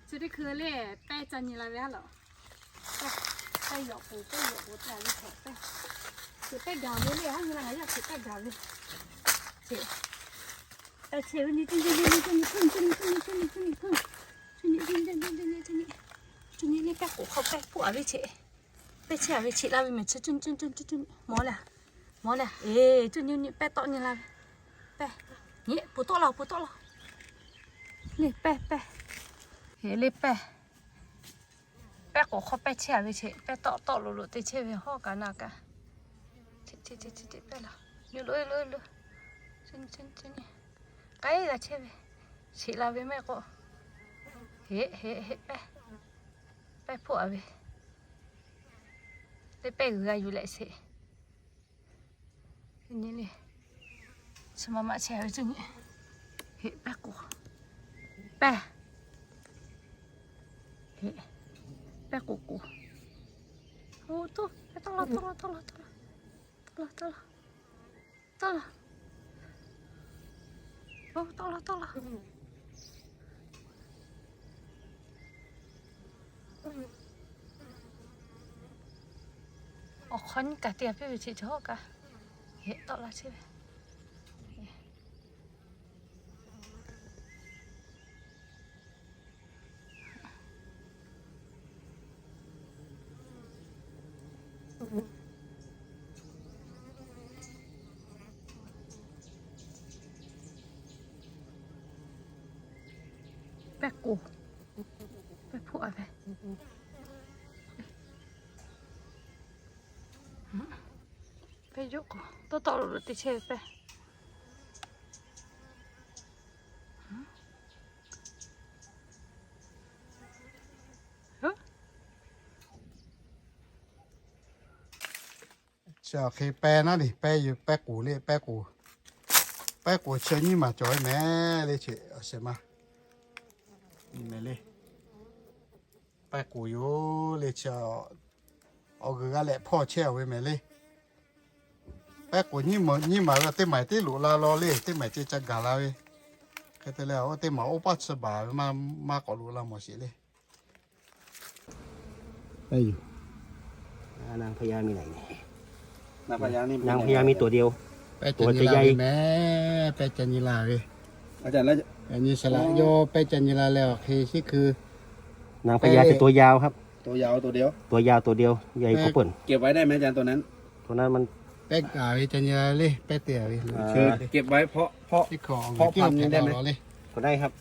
Chi teˇ hkui le, pehˇ ca nyi la ve a lawˬ. Pehˇ yawꞈ poˍ, pehˇ yawꞈ poˍ te a ve hk'e pehˇ. Chi pehˇ gaˬ ve le, ha nyi la ngaˬ yaˇ chi pehˇ gaˬ ve. Chi pehˇ chehˇ ve nyi, cuˇ nyi, cuˇ nyi, cuˇ nyi, cuˇ nyi, cuˇ nyi, cuˇ nyi, cuˇ nyi, cuˇ nyi, cuˇ nyi le, pehˇ k'oˍ hk'aw pehˇ hpoˆ a ve chi. Pehˇ chehˇ a ve cheꞈ la ve mehˍ chi, cuˇ nyi, cuˇ nyi, cuˇ nyi, mawˬ le, mawˬ le, eˬ, cuˇ nyi nyi pehˇ tawˆ nyi la ve. Pehˇ, nyi, puˍ tawˆ la, puˍ tawˆ la. Le pehˇ, pehˇ. Eˬ, le pehˇ. Pehˇ k'oˍ hk'aw pehˇ chehˇ a ve cheꞈ, pehˇ tawˆ tawˆ loꞈ loꞈ te chehˇ ve hawˉ kaꞈ na kaꞈ. Pehˇ la, nyi loꞈ e loꞈ e loꞈ. K'ai g'a chehˇ ve, cheꞈ la ve mehˆ k'o. Heꞈ heꞈ heꞈ pehˇ, pehˇ hpoˆ a ve. Teˇ pehˇ g'uiˬ g'a yuˬ leh sheˍ. Nyi le. Chi ma maꞈ chehˇ ve cuˇ nyi. Heꞈ pehˇ k'oˍ. Pehˇ. Heꞈ pehˇ k'oˍ k'oˍ. Oˇ, tawˆ la, tawˆ la, tawˆ la, tawˆ la, tawˆ la, tawˆ la, tawˆ la. Oˇ, tawˆ la, tawˆ la. Awˬ hk'aw nyi kaꞈ te a piˇ ve cheꞈ chaw hawˉ kaꞈ. Heꞈ tawˆ la chehˇ ve. Pehˇ k'oˍ, pehˇ hpoˆ a ve. Pehˇ yoˬ k'o, tawˆ tawˆ loꞈ loꞈ te chehˇ ve pehˇ. Chi awˬ hk'e pehˇ naˉ le, pehˇ yoˬ, pehˇ k'oˍ le, pehˇ k'oˍ. Pehˇ k'oˍ chi nyiˇ maˬ cawˬ ve mehˍ le, chi awˬ shehˍ ma. Nyi mehˍ le. Pehˇ k'oˍ yoˬ le, chi awˬ g'uiˬ g'a leh hpawˇ chehˇ a ve mehˍ le. Pehˇ k'oˍ nyiˇ maˬ, nyiˇ maˬ ve teˇ maˬ teˇ loꞈ la law le, teˇ maˬ ceh ca gaˬ la ve. Hk'e te leh, oˇ teˇ maˬ oˇ paˆ chi baˬ ve maˇ k'awꞈ loꞈ la mawˬ sheˍ le. นางพญามีไหนเนี่ย นางพญามีตัวเดียว ตัวจะใหญ่ Pehˇ ca nyi la ve. Nyi saˍ laꞈ yawˇ pehˇ ca nyi la leh awˬ hk'e shiˉ hkui. นางพญาจะตัวยาวครับ ตัวยาวตัวเดียว ตัวยาวตัวเดียว ใหญ่กว่าเปิ้ล เก็บไว้ได้ไหมอาจารย์ตัวนั้น ตัวนั้นมัน Pehˇ gaˬ ve ca nyi la le, pehˇ te ve. เก็บไว้เพาะ เพาะ เพาะพันธุ์ได้ไหม ก็ได้ครับ